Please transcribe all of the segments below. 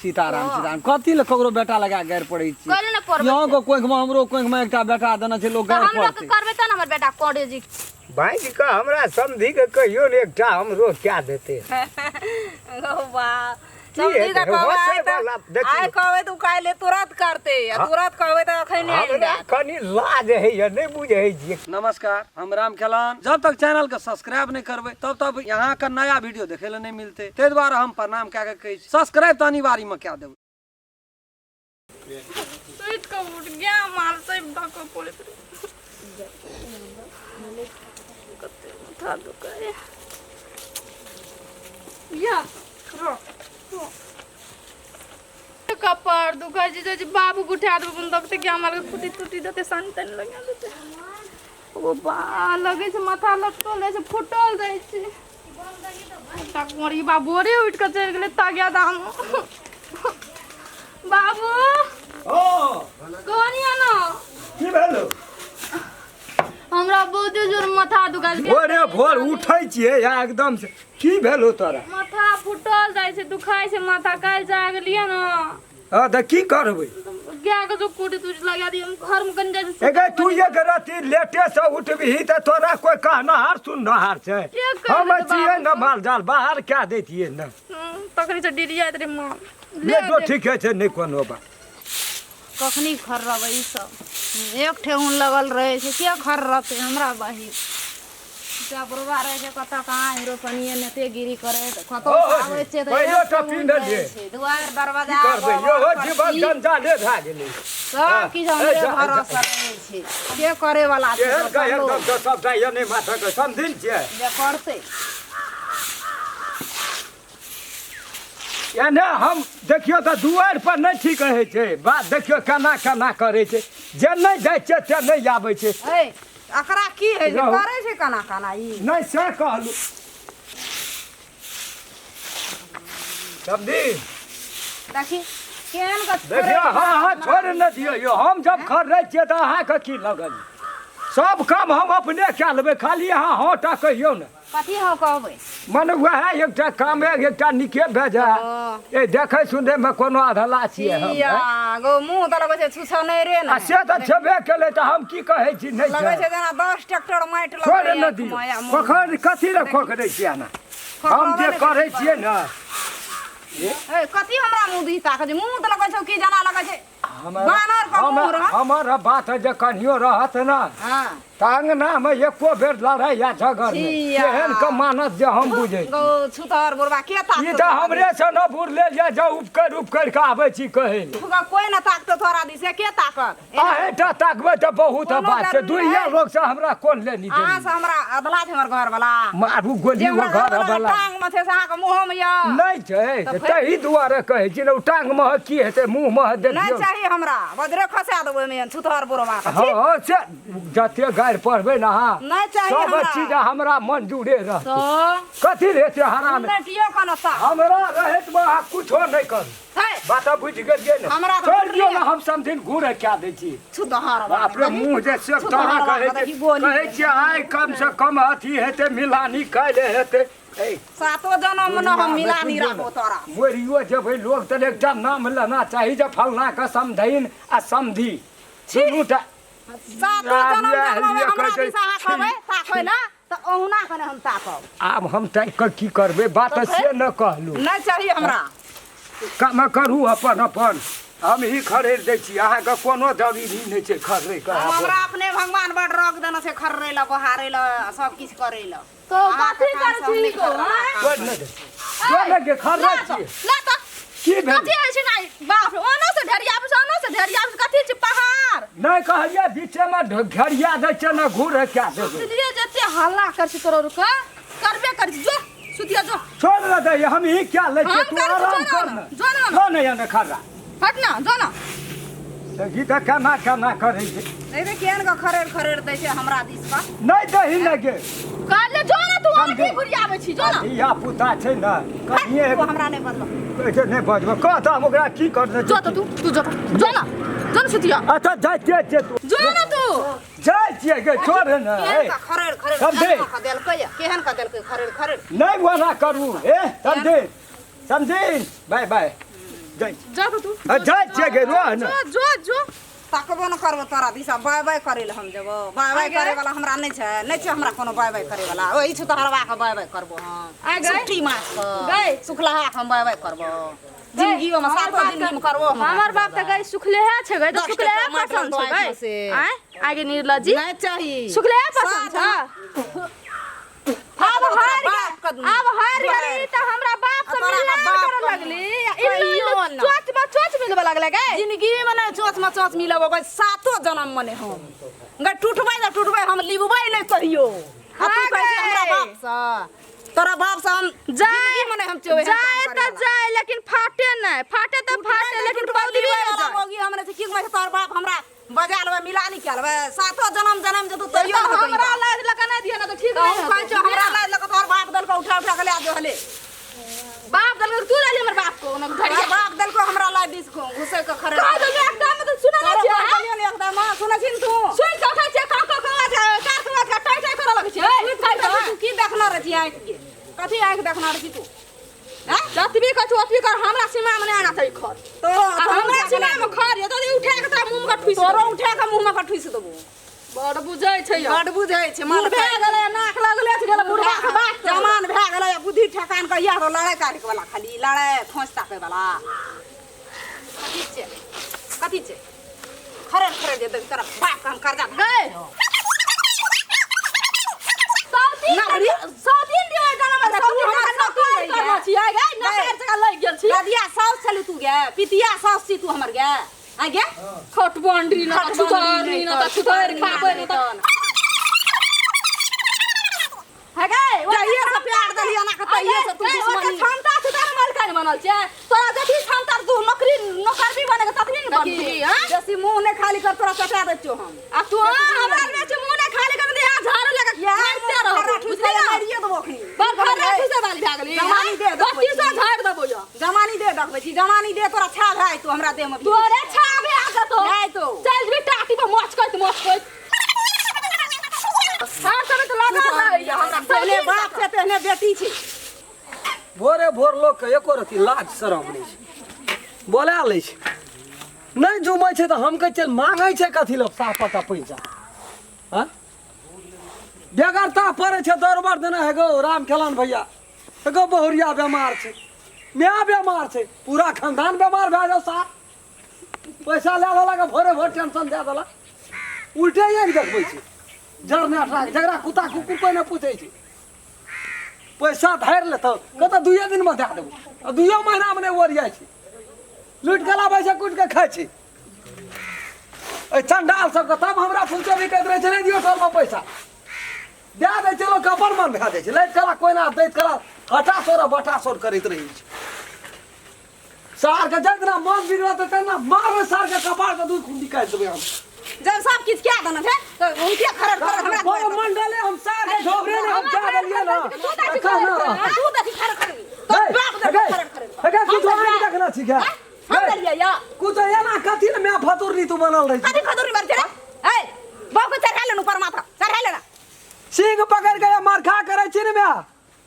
सीताराम सीताराम कथी लए ककरो बेटा लगा गारि पड़ै छी कहले ने पढ़बै अहाँके कोखिमे हमरो कोखिमे एकटा बेटा देने छै लोक तऽ गारि हमरो के पड़तै करबै तऽ ने हमर बेटा करे जी बाँटि कऽ हमरा समधिके कहियो ने एकटा हमरो कए देतै गौ बा की समझी हेतै? तऽ कहबै होशे आइ तऽ- वाला देखियौ। आइ कहबै तऽ काल्हि तुरंत करतै आ तुरंत कहबै तऽ अखन आनि हमरा देत कनि लाज होइए नहि बुझै छियै नमस्कार हम राम खेलान जब तक चैनल के सब्सक्राइब नहीं करबै तब तक यहाँ के नया वीडियो देखे ले नहीं मिलते ताहि दुआरे हम प्रणाम कए के कहै छी सब्सक्राइब तऽ अनिवार्य में कए देबै सुति कऽ उठ गया माल सब धऽ कऽ पड़ैत रहै कते माथा दुखाय या रो कपार दुखाय छै जे बाबू के उठा देबै देखते कि हमरा के खुटी तुटी देते सन तन लगा देते ओ बा लगै छै माथा लटकल जाइ छै फुटल जाइ छै एकटा कोरी बा भोरे उठि कऽ चलि गेलै तगिया दाम बाबू ओ कहनी ना की भेलो हमरा बहुते जोर माथा दुखाइ छै भोरे भोर उठै छियै आ एकदम से की भेलो तोरा माथा फुटल जाइ छै दुखाइ छै माथा काल्हि जागलियै ने हँ तऽ की करबै गाय के जो कुटी तुटी लगा दियो हम घर में कनि जाइ छै एगे तू एक राति लेटे से उठबही तऽ तोरा कोइ कहनहार सुननहार छै के कहि हम देतै छियै बाबू ने माल जाल बाहर कए दैतियै ने तखनी से डिरियाइत रहे माँ ले जो ठीके छै नहि कोनो बात कखनी खर्रबै ई सब एक ठेहुन लगल रहै छै के खर्रतै हमरा बहिन एकटा बुढ़बा रहै छै कतऽ कहाँ हीरो पनिये नेतेगिरी करै कतौ ओ, आबै छै तऽ पहिलो एक तऽ ठेहुन पी रहै लेलियै। छै दुआरि दरवाजा की करबै गोबर, इहो जीवन परती, जंजाले भए गेलै सब किछु हमरे ए, जा- भरोसे रहै छै के करे वाला छै केहन दोसर कहे लोक एकदम से सबटा एने माथक समझिन छियै जे करतै एने हम देखियौ तऽ दुआरि पर नहि ठीक होइ छै बात देखियौ केना केना करै छै जे नहि जाइ छै से नहि आबै छै ए एकरा की होइ छै रहू। करै छै केना केना ई नहि से कहलहुँ समझी देखी केहन के देखियौ हँ हँ छोड़ि नहि दियौ यौ हम जब खर्रै छियै तऽ अहाँके की लगल सब काम हम अपने कए लेबै खाली अहाँ हँ टा कहियौ ने कथी हम कहबै मने वएह एकटा काम एकटा नीके भए जाय ए देखै सुनैमे कोनो अधला छियै हम किया गो मुँह तऽ लगै छै छुछनेरे आ ने से तऽ छेबे केलै तऽ हम की कहै छी नहि लगै छै छै जेना 10 ट्रैक्टर माटि छोड़ि लगै ने दियौ पोखरि कथी लए खोखरै छियै एना हम जे करै छियै ने ए कथी हमरा मुँह दी ताकै छै मुँह तऽ लगै छौ की जेना लगै छै हमर बानर के मुँह हमर रहत। हमर बात जे कनियो रहत ने हाँ तऽ अङ्गनामे एको बेर लड़ाइ या झगड़ नहि छिया। केहन के मानत जे हम बुझै छी। गौ छुतहर बुढ़बा के ताकतौ ई तऽ हमरे से न बुरले जे जे उपकरि उपकरि कऽ आबै छी कहै लए। फुका कोई न ताकतौ तोरा दिस के ताकत अहेंटा ताकबै तऽ बहुत कोनो बात छै जरूरी दुनिया है। लोक से हमरा कोन लेनी अहाँ देनी से हमरा अधला छै हमर घर वाला मारू गोली जे ओ हमरा घर घरवला के वाला टांग मे छै से अहाँके मुँहो मे यऽ नहि छै तऽ फेर- ताहि दुआरे कहै छी ने ओ टांग मे की हेतै मुँह मे नहि देखियौ चाही हमरा बजरे खसा देबै ओहिमे छुतहर बुढ़बा के छी। हँ से जते गारि पढ़बै ने अहाँ नहि चाही सब हमरा। चीज हमरा मंजूरे रहतै तो कथी रे से हराम बेटियो कनो सा हमरा रहैत मे अहाँ कुछो नहि करू है बात बुझि गेलियै ने हमरा तऽ छोड़ि दियौ बुझलियै। ने हम समथिन घूर कए दै छी छुतहर बाप रे मुँह जे से तोरा कहै छै कहै छियै आइ कम से कम अथी हेतै मिलानी काल्हि हेतै ए सातो जनम न हम मिलानी राखो तोरा मरियो जेबै लोग तऽ एकटा नाम लेना चाही जे फलना के समधैन आ समधी दुनू टा सातो जनम जन्ममे हमरा दिस अहाँ कहबै ताकै लए तऽ ओहुना कने हम ताकब आब हम ताकि कऽ की करबै बात तऽ से न कहलहुँ नहि चाही हमरा काम करू अपन अपन हम ही खरेड़ दै छी अहाँके कोनो जरूरी नहि छै खरड़ैके हम हमरा अपने भगवान बड़ रोक देने छै खर्रै लए बहारै लए सब किछु करै लए तो कथी करै छी गो आँय? छोड़ि नहि दे छोड़ि नहि के खर्रै छी ला तऽ की भेल कथी होइ छै नहि बाप रे ओनो से ढेरिया आबै छै ओनो से ढेरिया आबै छै कथी छै पहाड़ नहि कहलियै बीचेमे घेरिया दै छै ने घूर कए देबै सुतलिए जते हल्ला कर छै तोरो रुका करबे कर छै जो सुतिया जो छोड़ न दे हम ही क्या लै छियै हम तू करै छी, आराम जो कर ना, ने जो ना। जो ने एने खर्रा हट ना जो ना देखी तऽ केना केना करै छै नहीं रे केहन के खरेड़ खरेड़ दै छै हमरा दिस का नहि दही ने गे कहले जो ना तू समझे। आँखि घुरियाबै छी जो ना धिया पुता छै ने कनिए तू हमरा नहि बजबऽ कहै छै नहि बजबऽ कह तऽ हम ओकरा की कर जो तऽ तू तू जो तऽ, जो ना जो ना सुतिया अच्छा जाइते छियै तू जो ना तू जाइ छियै गे छोड़ ने केहन ए का खरेड़ खरेड़ समझे। केहन का देलकै या केहन का देलकै खरेड़ खरेड़ नहि ओना करू ए समझे समझे बाय बाय जाइ छी। जा तो तू। आ, जाइ छियै गे, रोह ने। जो जो जो। तकबो न करबो तोरा दिशा, बाय बाय करे लए हम जेबो। बाय बाय आगे? करे वाला हमरा नहि छै, नहि छै हमरा कोनो बाय बाय करे वाला। ओहि छुतहरवा के बाय बाय करबो हम। आगे? सुट्टी माछ के गई? सुखलाहा के हम बाय बाय करबो जिंदगियो में, हमर सातो बाप जिंदगी में करबो हम। हमर बाप तऽ गई सुखलेहा छै गई, तऽ 10 सुखलेहा टका माटि पसंद छै लगतो गई। से। आँय आगे निर्लज जी, नहि चाही। सुखलेहा पसंद सात छै। आब हार बाप के आब हार गेली तऽ हमरा बाप से तोरा मिलना बाप करऽ के लगली। कहियो इल्लू ना। चोच में चोच मिलबऽ लगले गई। जिंदगी में नहि चोच में चोच मिलबो गई, सातो जन्म में नहि हम गई। टूटबै तऽ टूटबै, हम लिबबै नहि कहियो। आ तू हाँ कहै छी हमरा गई। बाप से, तोरा बाप से हम जाए जिंदगी में नहि हम चोवे। जाए तऽ जाए, लेकिन फाटे नहि। फाटे तऽ फाटे, लेकिन पौधबी नहि जाए। मौगी हमरे से की कहै छै, तोहर बाप हमरा बजा लेबै, मिलानी कए लेबै, सातो जन्म जन्म जेतौ तैयो तऽ नहि हमरा हमरा लाज लगा नहि दिअ ने तऽ ठीक हम नहि कहै छियौ, हमरा लाज लऽ कऽ तोहर बाप देलकौ उठा उठा के लए जो हले। बाप देलकै तू लाली हमर बाप को ओना तोहर घड़िया बाप देलकौ हमरा लाज दिस घुसै के खरे। कह दो एकदम तऽ सुनै नहि तोरो छियै। बाप देलियौ ने एकदम, सुनै छी ने तू? सुनि कऽ उठै छियै, काउ काउ काउ कार के आवाज टाइ टाइ करऽ लगै छियै। सुति कऽ तू की देखने रहै छी आँखि के? कथी आँखि देखने रहै छी तू? हैं? जतबी कहै छी ओतबी कर, हमरा सीमा मे नहि आना चाही खर। तोरो आ हमरा सीमा मे खर ये तऽ उठा के तोरा मुँह मे ठुसि तोरो उठा के मुँह में ठुसि देबो। बड़ बुझै छै यौ। बड बुझै छै माल। बूढ़ भए गेलै, नाक लगले छै गेलै बुढ़बा के बात। जमान भए गेलै, बुद्धि ठेकान के इएह लड़ाइ काटै वाला, खाली लड़ाइ खोंच ताकै वाला। कथी छै, कथी छै? खरे खरे जे देख तोरा बाप के हम कर्जा गई सौतीन ना रे। सौतीन दियो जाना में अच्छा, तू सौतीन हमरा हमरा सौतीन नौकर रही करना है। छियै गई, नौकर गई। जगह लागि गेल छी। रदिया साउस छली तू गे, पितिया साउस छी तू हमर गे? आ गे खट बाउंड्री न तऽ छुतरी न तऽ छुतरि खाबै न तऽ हे गई। जहिये से प्यार देलियै ना के तहिये से तू दुश्मनी। क्षमता छै तोरा मालकान बनल छै। तोरा जतबी क्षमता तू नौकरी नौकर भी बने ततबी ने देखी, बनबी। हां, बेसी मुँह नहि खाली कर, तोरा चटा दै छियौ हम। आ तू हमरा बेच मुंह ने खाली कर दे, झाड़ू लगा के मारते रहो, बुझली ना? मारिए देबो अखनी। बड़ खर्रा ठुसे वाली भए गेली। जमानी दे देखबै बत्ती छी। सौ झाड़ि देबो यो। जमानी दे देखबै छी, जमानी दे तोरा छा भए तू हमरा देह में भी। तोरे छाबे आ जतो। नहि तो। चल जेबी टाटी पर मचकैत मचकैत। हर समय तऽ लागल रहैया हमरा। तेहने बाप छै तेहने बेटी छै। भोरे भोर लोकके एको रत्ती लाज शरम नहि छै, बोला लै छै, नहि जुमै छै तऽ हम कहै छियै मांगै छै कथी लए साफ पता पैसा? हँ, बेगरता पड़ै छै दरबर देना। हे गो राम खेलन भैया, हे गो बहुरिया बेमार छै, माय बेमार छै, पूरा खानदान बेमार भए जाओ। साफ पैसा लए लेलक आ भोरे भोर टेंशन दए देलक। उल्टे आँखि देखबै छै जरना जकरा, कुत्ता कुकुर कोइ नहि पूछै छै। पैसा धारि लेतौ, कहतौ दुइए दिनमे दए देबौ, आ दुइयो महीनामे नहि ओरियाइ छै। लुटि कऽ लाबै छै, कुटि कऽ खाइ छै एहि चंडाल सबके। तब हमरा फुलचोरी कहैत रहै छै, नहि दियौ टोलमे पैसा। दए दै छै लोक, अपन मन भए जाइ छै। लैत कला कोइ ना, दैत कला हटा सोर आ बटा सोर करैत रहै छै। सारके जाहि दिना मन बिगड़त तेना मारबै सारके, कपारके दूध खून निकालि देबै हम। जब सब किछु कए देने छै तऽ हुनके खरड़ खरड़ हमरा कोनो मंडले हम सारके झोबरे ने हम जा देलियै ना एखन ना रह। तू देखी खरड़ खरड़ तोर बाप देलकै खरड़ खरड़। हे गे, कुछ आँखि देखना छी क्या? हम देलियै या कुछ एना कथी ले मैं फतुरनी तू बनल रही? कथी खदुरी मर छै रे? ए बाप के चढ़ा लेनु ऊपर, माथा चढ़ा लेना। सिंह पकड़ के मरखा करे छी ने मैं,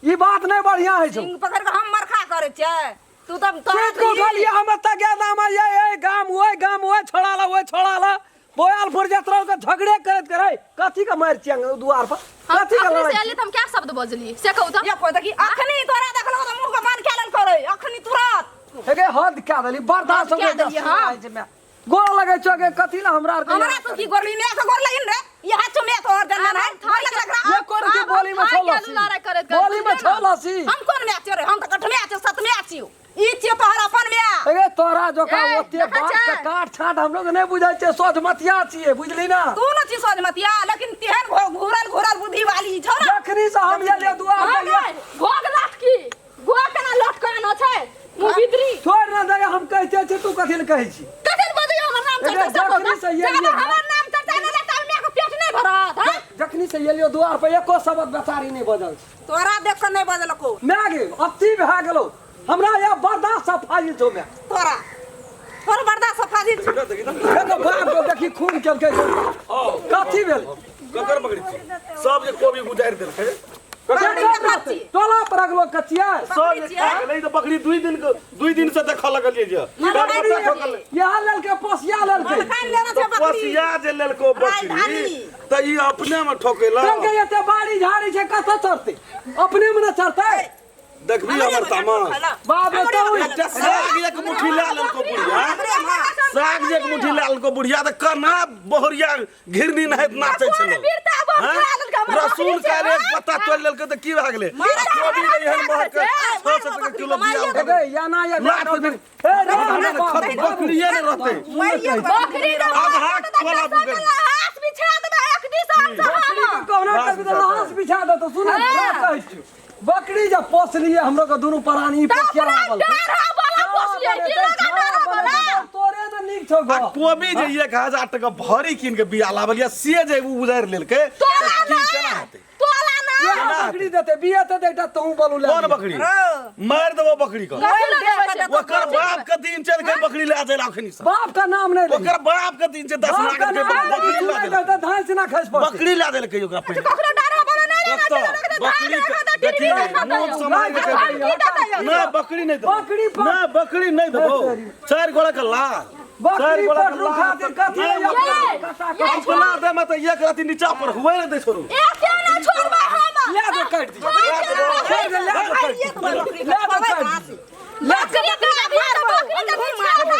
ई बात नहीं बढ़िया है छौ। सिंह पकड़ के हम मरखा करै छियै? तू तऽ तोरा खेत को उठा हम एतऽ गेल नाम ये ये गाम ओइ गाम ओइ छोड़ा ला ओइ छोड़ा ला बोयालपुर जतरा के झगड़े करैत करै कथी के मारि छियै दुआर पर, कथी के अखनी से लड़ाई? एली तऽ हम क्या शब्द बजली से कहू तऽ। ये कोई देखी अखनी तोरा देखलौ तऽ मुंह के बान खेलल करै अखनी तुरंत। हे गे, हद क्या देली, बर्दाश्त हद हो कए देलियै, हाँ। गोर लगै छौ गे, कथी ला हमरा आर के? हमरा तू की गोरली? मैं के गोर लगिन रे? ये हाथ में तो और जनन है गोर लग लग रहा। ये कोन के बोली में छौ लसी? लड़ाई करैत करैत बोली में छौ लसी? हम कोन में छियो रे? हम तऽ कठमे छियो, सतमे छियो, ई छियो तोहर अपन में। हे गे, तोरा जोका ए, ओते देखै बात छै? के काट छाट हम लोग नहीं बुझै छियै, सोझ मतिया छियै, बुझली ना? तू न छी सोझ मतिया, लेकिन तेहन घूरल घूरल बुद्धि वाली छौ ना। जखनी से हम एलियै दुआर हाँ पर गै, घोघ लटकी घोघ केना लटकाना छै मुँह भितरी। छोड़ ना दे, हम कहिते छी, तू कथी ले कहै छी? कथी ले बजैया हमर नाम एगे, चर्चा से कहू जखनी से तऽ? एलियै जब ना। हमर नाम चर्चा नहि लेता my के पेट नहि भरत? हाँ, जखनी से एलियो दुआर पर एको शब्द बेचारी नहीं बजल छै। तोरा देख के नहीं बजलको। मैं गे अति भए गेलो, हमरा यह बर्दाश्त से फाजिल छौ मैं। तोरा तोर बर्दाश्त फाजिल छौ। देखो बाप को देखी, खून केलकै, कथी भेल? ककर पकड़ै छी? सब जे कोबी गुजारि देलकै। टोला परक लोग कचिया सब एकटा गेलै तऽ बकरी 2 दिन के 2 दिन से देखऽ लगलियै जे यहाँ लेलकै पोसिया लेलकै। पोसिया जे लेलको बकरी तऽ ई अपने में ठोकेला। लेलकै एते बाड़ी झाड़ी छै कतऽ चढ़तै? अपने में न चढ़तै। देखबी हमर तामस। बाप रे तो एकटा साग एक मुट्ठी लए लेलको बुढ़िया, साग एक मुट्ठी लए लेलको बुढ़िया तऽ कना बहुरिया घिरनी नहैत नाचै छलै। रसून काल्हि एक पत्ता तोड़ि लेलकै तऽ की भए गेलै? कोबी एहन महग 600 टका किलो बिया। बकरिये नहि रहतै। बिछा देतौ। सुन कहै छियौ बकरी जब पोसलिए हमरो के दुनू प्राणी पोसिया लागल। तोरे ने नीक छौ। कोबी जे 1000 टका भरी कीन के बिया लाबल या से जे उजारि लेलकै की केना हेतै? बकरी देते बिया ते एकटा तहु बोलू ले। कोन बकरी? मारि देबो बकरी के। ओकर बाप के दिन चल के बकरी ले जाय अखनी से। बाप का नाम नहीं ले। ओकर बाप के दिन छै 10 लाख के बकरी ला देलकै। धान से ना खस पड़तै। बकरी ला देलकै ओकरा पहिले। ककरो डरा वाला नहीं लेना छै। बकरी देखी मुंह समाज के ना बकरी नहीं देबो। ना बकरी नहीं देबो। 4 गोड़ा के लाल बकरी पटरू खातिर कथी अपना दे में तऽ एक राति नीचा पर हुए नहीं दे छोड़ू। एक ना छोड़बा हम। ले दे काट दी। छोड़ दे ले दे काट दी। ले दे काट दी। बकरी के बकरी के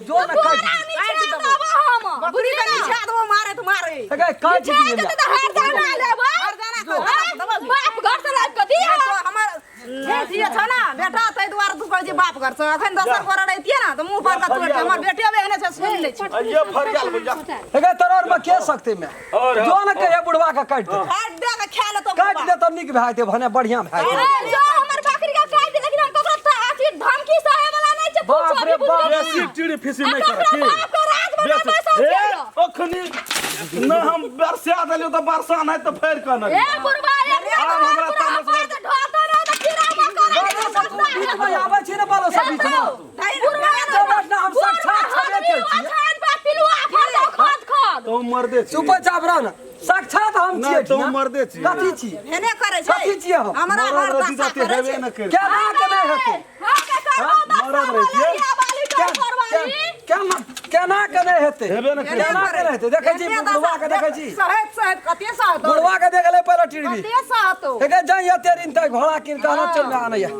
जो ना काट दी देबो हम। बकरी के नीचा देबो मारे तो मारे। ए काट दी तऽ हर दाना लेबो। हर दाना बाप घर से लाइब के दिया हमर बेटी छ ना बेटा तै दुआरे तू कहै छै बाप घर से। अखन दोसर गोरा रहितियै ना तऽ मुँह पर के तोड़ हमर बेटे एहने छै सुनि लै छै। ये फरियाल भैया हे तोर में के सकते में जो न कहे बुढ़वा के काट दे। काट दे के खा ले तो काट दे तो नीक भए जेतै भने बढ़िया भए जेतै। जो हमर बकरी के काट दे लेकिन हम ककरो अथी धमकी सहे वाला नहीं छै। बाप रे बाप बेसी चिड़ी फिसी नहीं कर बाप के राज बना बैसल ए अखनी न हम बरसा देलियो तऽ बरसा नहीं तऽ फेर कन। ए बुढ़वा एक हमरा तामस ढोता रह तऽ कीड़ा मकोड़ा बीच में आबै छी ने बालो सब बीच में। हम साक्षात छबे के छी। तो मर्दे छी। चुपचाप रह ना। साक्षात हम छियै। तो मर्दे छी। कथी छी? हेने करै छै। कथी छियै हम? हमरा मरद हर रही दशा जाति करै हेबे छै। न करै। केना के नहि हेतै? मरद रही छियै। केना केना के नहि हेतै? हेबे न करै। केना के नहि हेतै? देखै छी बुढ़वा के देखै छी। सहैत सहैत कते सहतो। बुढ़वा के देखले पहिले टीवी। कते सहतो। हे जाई एते दिन तक घोड़ा कीन के आना चल आनैया।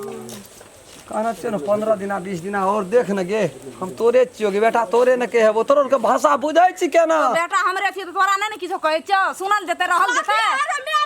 कहना छियै ने 15 दिना 20 दिना और देख न गे हम तोरे छियो गे बेटा तोरे न के हेबो तोर के भाषा बुझै छी केना। बेटा हमरे छी तऽ तोरा नहि ने किछो कहै छौ। सुनल जेतै रहल जेतै।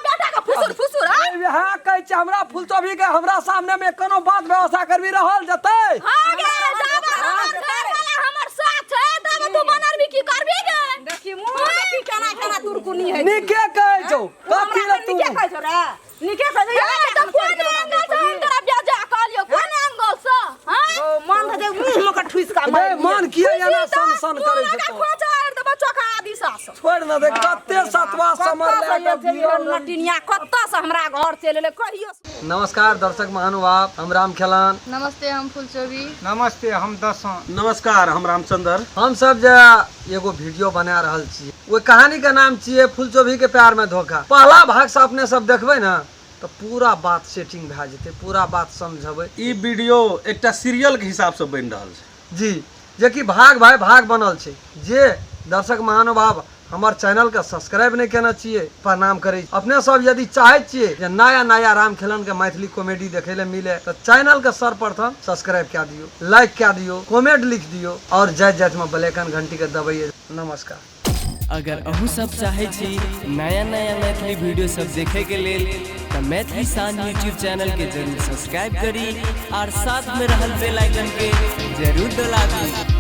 बेटा के फुसुर फुसुर इएह कहै छै हमरा फुलचोभी के हमरा सामने में कोनो बात व्यवस्था करबी रहल जेतै। हां गे जाब हमर घर वाला हमर साथ छै तब तू बनर भी की करबी गे। देखी मुँह देखी केना केना तुरकुनी है। नीके कहै छौ कथी रे तू? नीके कहै छौ रे। नीके कहै छौ। तऽ कोन एंगल से हम तोरा बेजा कहलियौ? कोन एंगल से? हां ओ मन तऽ मुँह में के ठुसि के रे मन किया एना सन सन करै छै तो? खोचा आर देबो चोखा आदि सास। छोड़ न दे कते सतवा समर ले के गिरल नटिनिया कतऽ से हमरा घर चलि एलै कहियो। नमस्कार दर्शक महानुभाव, हम राम खेलान। नमस्ते, हम फुलचोभी। नमस्ते, हम दसों। नमस्कार, हम रामचंद्र। हम सब जे एगो वीडियो बना रहल छी ओहि कहानी के नाम छियै फुलचोभी के प्यार में धोखा। पहला भाग से अपने सब देखबै ने तऽ पूरा बात सेटिंग भए जेतै, पूरा बात समझबै। ई वीडियो एकटा सीरियल के हिसाब से बनि रहल छै जी, जेकि भाग भाई भाग बनल छै। जे दर्शक महानुभाव हमर चैनल के सब्सक्राइब नहीं केने छियै प्रणाम करै। अपने सब यदि चाहै छियै जे नया नया राम खेलन के मैथिली कॉमेडी देखै ले मिले तऽ चैनल के सर्वप्रथम सब्सक्राइब कए दियौ, लाइक कए दियौ, कमेंट लिख दियौ और जाइत जाइत में बेल आइकन घंटी के दबैयै। नमस्कार। अगर अहूँ सब चाहै छी नया नया मैथिली वीडियो सब देखे के लेल तऽ मैथिली शान यूट्यूब चैनल के जरूर सब्सक्राइब करी और साथ में रहल बेल आइकन के जरूर दबा दी।